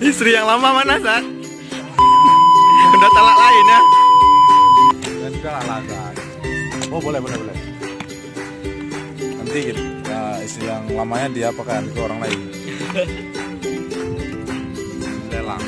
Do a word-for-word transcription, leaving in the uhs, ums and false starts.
Istri yang lama mana, San? Udah talak lain, ya? Udah talak lain. Oh, boleh, boleh, boleh. Nanti gitu, ya, istri yang lamanya dia pakai ke orang lain. Lelang.